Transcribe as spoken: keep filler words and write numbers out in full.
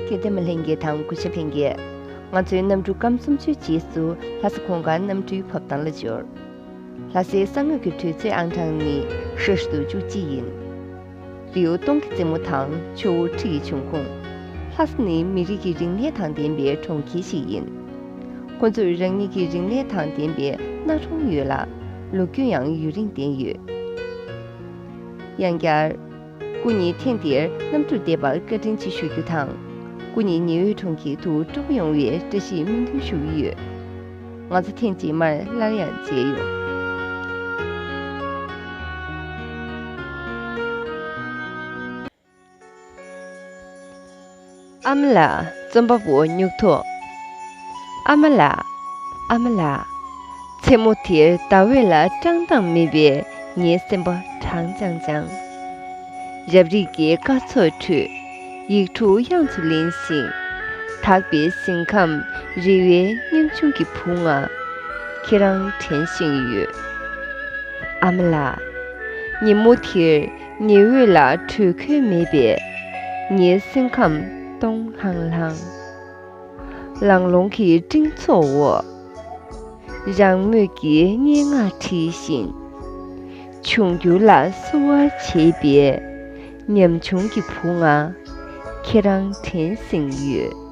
ཁྱེད་ལྟད་མོ་ལྷན་རྒྱས་དང་གུས་ཞབས་ལྷན་རྒྱས། ང་ཚོའི་གནམ་གྲུ་སྐརམ་སུམ་ཅུའི་རྗེས་སུ་ལྷ་ས་གོང་དཀར་གནམ་གྲུའི་བབས་ཐང་ལ་འབྱོར། ལྷ་སའི་ས་ངོས་ཀྱི་དུས་ཚོད་ཨང་གྲངས་ནི་ཧྲག་ཏུ་བཅུ་གཅིག་ཡིན། རི་བོ་སྟོང་གི་རྩེ་མོ་དང་ཆུ་བོ་ཁྲི་ཡི་འབྱུང་ཁུངས། ལྷ་ས་ནི་མི་རིགས་ཀྱི་རིག་གནས་དང་ལྡན་པའི་གྲོང་ཁྱེར་ཞིག་ཡིན། ཁོ་ཚོས་རང་ཉིད་ཀྱི་རིག་གནས་དང་ལྡན་པའི་གནའ་གྲོང་ཡོད་ལ། ལོ་རྒྱུས་ཡང་ཡུན་རིང་ལྡན་ཡོད། ཡང་བསྐྱར། སྐུ་ཉིད་ཐེངས་འདིར་གནམ་གྲུར་བསྡད་པར་བཀའ་དྲིན་ཆེ་ཞུ་རྒྱུ་དང་། སྐུ་ཉིད་ཉི་འོད་གྲོང་ཁྱེར་དུ་སྤྲོ་པོ་ཡོང་བའི་བཀྲ་ཤིས་སྨོན་འདུན་ཞུ་གི་ཡོད། ང་ཚོ་ཐེངས་རྗེས་མར་སླར་ཡང་མཇལ་ཡོང་། ཨ་མ་ལགས། རྩོམ་པ་པོ་སྨྱུག་ཐོགས། ཨ་མ་ལགས། ཨ་མ་ལགས། མཚན་མོ་དེར་ཟླ་འོད་ལ་བཀྲག་མདངས་མེད་པས་ངའི་སེམས་པ་གྲང་འཇང་འཇང་། རབ་རིབ་ཀྱི་སྐར་ཚོགས་ཁྲོད། ཡིག་དྲུག་དབྱངས་སུ་ལེན་ཞིང་། དག་པའི་ཞིང་ཁམས་རི་བོའི་སྙེམས་ཆུང་གི་བུ་ང་། ཁྱེད་རང་དྲན་བཞིན་ཡོད། ཨ་མ་ལགས། ཉིན་མོ་དེར་ཉི་འོད་ལ་དྲོད་ཁོལ་མེད་པས། ངའི་སེམས་ཁམས་སྟོང་ལྷང་ལྷང་། ལང་ལོང་གི་སྤྲིན་ཚོགས་འོག་རང་མོས་ཀྱི་སྙན་ངག་བྲིས་བཞིན། འབྱུང་འགྱུར་ལ་བསུ་བ་བྱེད་པའི་ཉམ་ཆུང་གི་བུ་ང་། ཁྱེད་རང་དྲན་བཞིན་ཡོད།